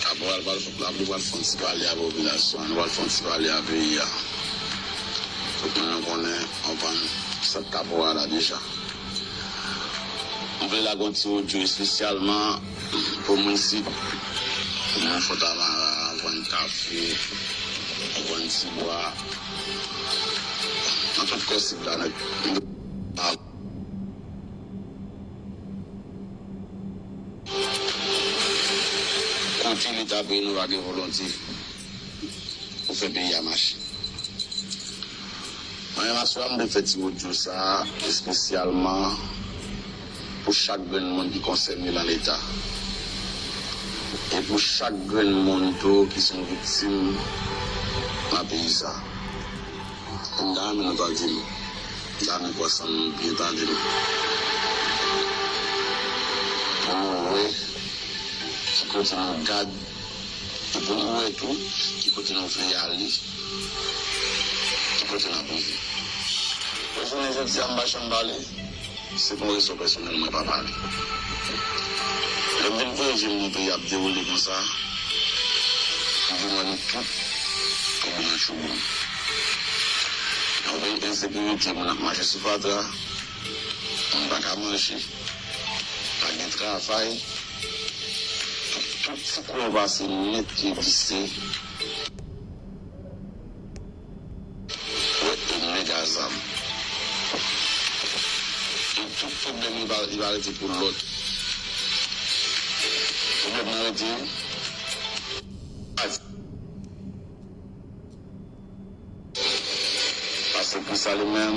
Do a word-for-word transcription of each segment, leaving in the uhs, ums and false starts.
Kaporal pral fè, l ap, li pral fè yon ti pale a popilasyon an, li pral fè yon ti pale a peyi a. Tout moun nou konnen, konprann, sa k kaporal la deja. M vle lage yon ti odyo espesyalman pou moun Sid, pou moun Fòtamara, konprann, Kafou, konprann, Tibwa, nan tout kò Sid la nèt. Kote Leta peyi nou pa gen volonte pou fè peyi a mache. Mwen menm aswè a, m te fè ti odyo sa a espesyalman pou chak grenn moun ki konsène nan Leta. E pou chak grenn moun tou ki se yon viktim nan peyi sa a. M ta renmen nou tande m. M ta renmen kwè san m byen tande m. Pou nou wè ki kote nou gad, e pou nou wè tou ki kote nou vle ale, ki kote n ap rive. Mwen jounen jodi a, m pa janm pale. Se pou rezon pèsonèl mwen pa pale. Lè m vin voyaje, m wè peyi ap dewoule konsa, m vin wè nou tout tonbe nan tchoubou. Nan yon peyi ensekirite, moun ap mache sou fatra, moun pa ka manje, pa gen travay, tout, tout ti kwen pase nèt ki egziste. Wè, e nèg a zam. E tout pwoblèm yo pa, li pa rete pou lòt. Pwoblèm nan rete. Paske Kris la li menm,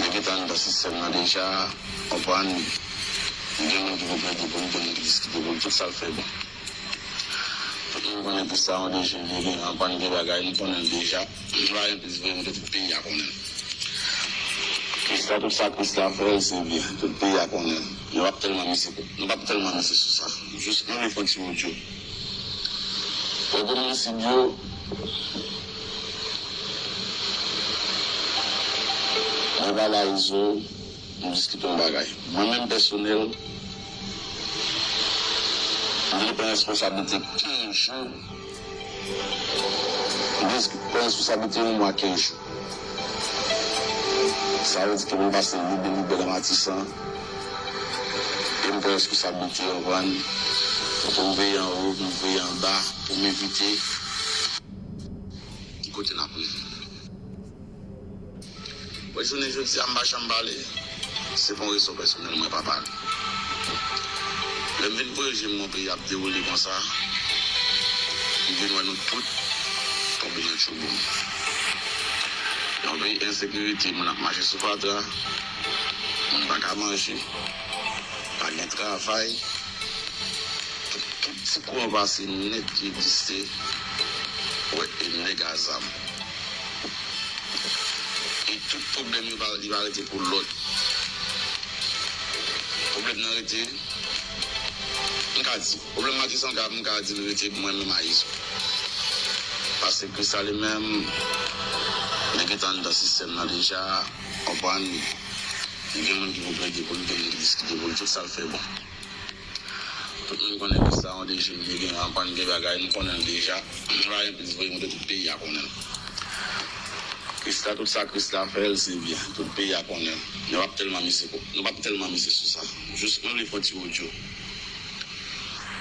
li gentan anndan sistèm nan deja, konprann. Gen moun ki pou plede pou li, gen moun ki diskite pou li, tout sa l fè bon. Tout moun konnen Kris la yon dejen vire, anprann gen bagay, nou konnen l deja. Nou pa gen plis vre, nou tout peyi a konnen l. Kris la, tout sa Kris la fè, l se byen. Tout peyi a konnen l. Nou p ap tèlman mize, nou p ap tèlman mize sou sa. Jis nou vle fè yon ti odyo. Wè pou moun Sid yo, mwen pale a Izo, nou diskite yon bagay. Mwen menm pèsonèl, m vle pran responsablite kenz jou. M vle pran responsablite yon mwa kenz jou. Sa vle di ke pou m pase libelibè nan Matisan, e m pran responsablite, konprann, pou m veye anwo, pou m veye anba, pou m evite ki kote n ap rive. Bon, jounen jodi a, m pa janm pale. Se pou yon rezon pèsonèl, mwen pa pale. Lè m vin voyaje, m wè peyi ap dewoule konsa, m vin wè nou tout tonbe nan tchoubou. Yon peyi ensekirite, moun ap mache sou fatra, moun pa ka manje, pa gen travay. Tout, tout ti kwen pase nèt ki egziste, wè, e nèg a zam. E tout pwoblèm yo pa, li pa rete pou lòt. Pwoblèm nan rete, m ka di, pwoblèm Matisan, m ka, m ka di l rete mwen menm a Izo. Paske Kris la li menm, li gentan anndan sistèm nan deja, konprann. Gen moun ki pou plede pou li, gen moun ki diskite pou li, tout sa l fè bon. Tout moun konnen Kris la yon dejen vire, anprann gen bagay, nou konnen l deja. Nou pa gen plis vre, nou tout peyi a konnen l. Kris la, tout sa Kris la fè, l se byen. Tout peyi a konnen l. Nou p ap tèlman mize, nou p ap tèlman mize sou sa. Jis nou vle fè yon ti odyo.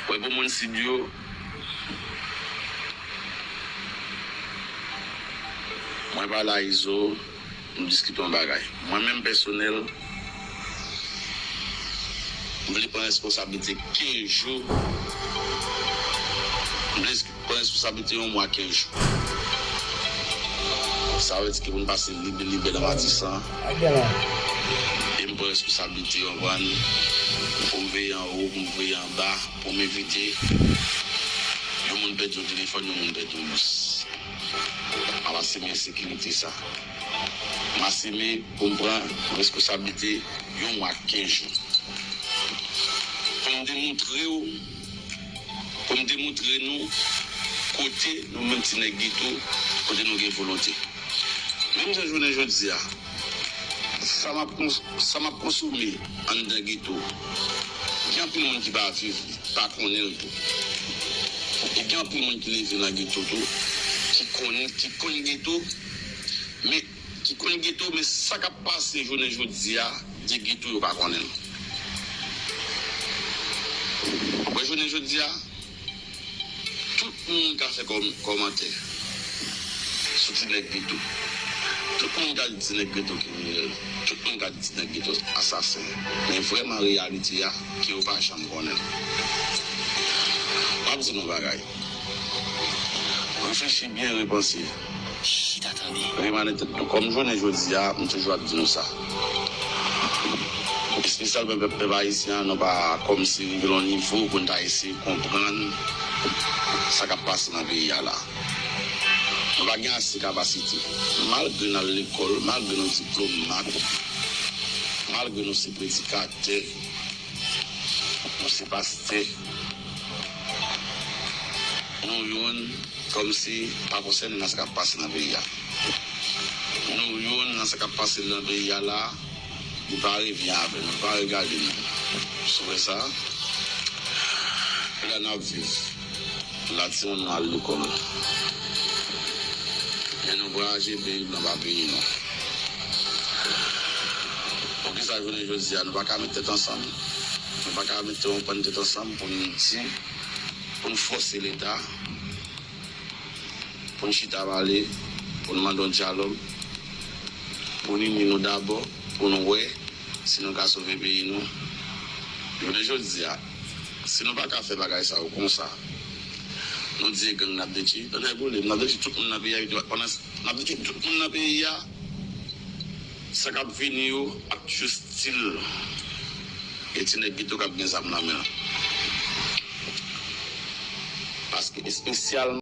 Wè pou moun Sid yo, mwen pale a Izo, nou diskite yon bagay. Mwen menm pèsonèl, m vle pran responsablite kenz jou. M vle pran responsablite yon mwa kenz jou. Sa vle di ke pou m pase libelibè nan Matisan, e m pran responsablite, konprann, pou m veye anwo, pou m veye anba, pou m evite yon moun pèdi yon telefòn, yon moun pèdi yon bous. M ap asime ensekirite sa. M asime pou m pran responsablite yon mwa kenz jou. Pou m demontre w, pou m demontre nou kote nou menm ti nèg geto, kote nou gen volonte. Menm jan jounen jodi a, sa m ap kons-, sa m ap konsome anndan geto, gen anpil moun ki pa viv li. pa konnen l tou. E gen anpil moun ki leve nan geto tou, ki konnen, ki konn geto, men ki konn geto, men sa k ap pase jounen jodi a, de geto yo pa konnen l. Ou wè jounen jodi a, tout moun ka fè kòm, kòmantè sou ti nèg geto. Tout moun ka di ti nèg geto kriminèl. Tout moun ka di ti nèg geto asasen. Men vrèman reyalite a, ke yo pa janm konnen. M ap di nou bagay. Reflechi byen, repanse. Chita tande. Remane tèt nou. Kòm jounen jodi a, m toujou ap di nou sa. Espesyalman pèp, pèp ayisyen an, nou pa kòmsi rive nan yon nivo pou n ta eseye konprann sa k ap pase nan peyi a la. Nou pa gen ase kapasite. Malgre n al lekòl, malgre nou diplome, malgre nou se predikatè, nou se pastè, nou youn kòmsi pa konsène nan sa k ap pase nan peyi a. Nou youn nan sa k ap pase nan peyi a la, li pa revyen avè nou, li pa regade nou. Sou wè sa, la n ap viv. La timoun nou al lekòl. Men nou vwayaje peyi blan pa peyi nou. Poukisa jounen jodi a nou pa ka met tèt ansanm? Nou pa ka mete yon bann tèt ansanm pou n di, pou n fòse Leta, pou n chita pale, pou n mande yon dyalòg, pou n ini nou dabò, pou n wè si nou ka sove peyi nou. Jounen jodi a, si nou pa ka fè bagay sa yo konsa, nou di e gang n ap detwi, tonnè boule m, n ap detwi tout moun nan peyi a, pandan n ap detwi tout moun nan peyi a, sa k ap vini yo ap toujou stil e ti nèg geto k ap gen zam nan men. Paske espesyalman